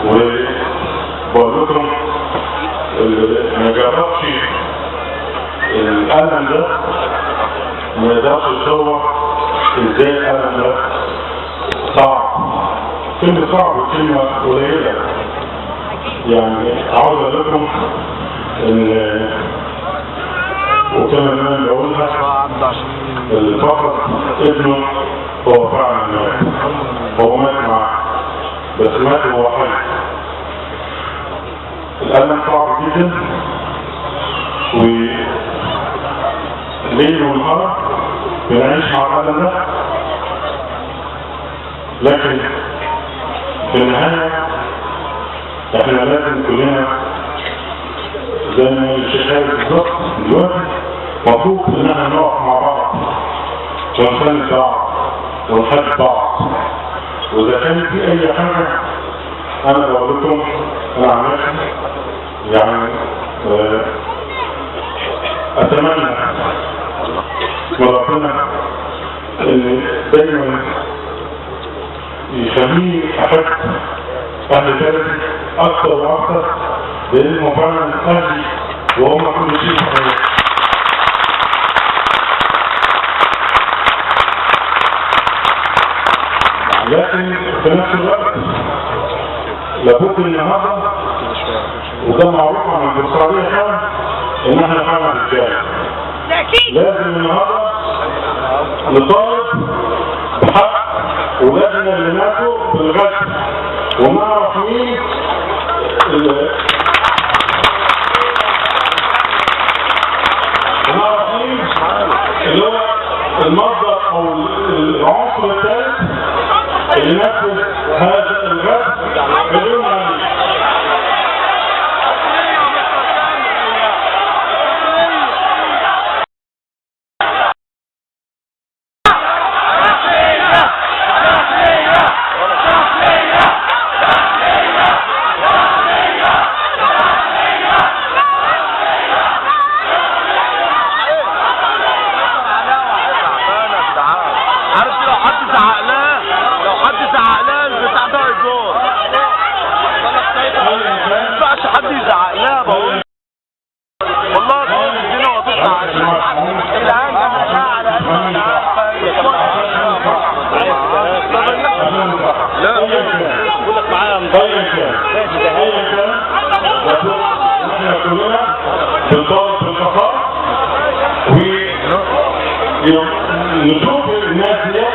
وبقول لكم اللي ما جربش الألم ده ما يقدرش يتصور ازاي الألم ده صعب. كلمة صعب وكلمة قليلة. يعني عاوز اقول لكم ان وكما انا بقولها اللي فقد ابنه هو فعلا مات، هو مات معاه، بس مات وهو حي. الألم صعب جدا، وليل ونهار بنعيش مع الألم ده، لكن في النهاية احنا لازم كلنا زي ما الشيخ خالد بالظبط دلوقتي مفروض ان احنا نقف مع بعض ونساند بعض ونحب بعض. واذا كان في اي حاجة انا بقول لكم انا عن نفسي يعني اتمنى من ربنا ان دايما يخليني احب اهل بلدي اكثر واكثر، لانهم فعلا اهلي وهم كل شيء في حياتي. لكن في نفس الوقت لابد النهارده، وده معروف عن البورسعيديه فعلا، ان احنا فعلا رجاله. لازم النهارده نطالب بحق ولادنا اللي ماتوا بالغدر، ونعرف مين اللي هو المصدر او العنصر الثالث اللي نفذ هذا الغدر بدون علم. نشوف الناس دي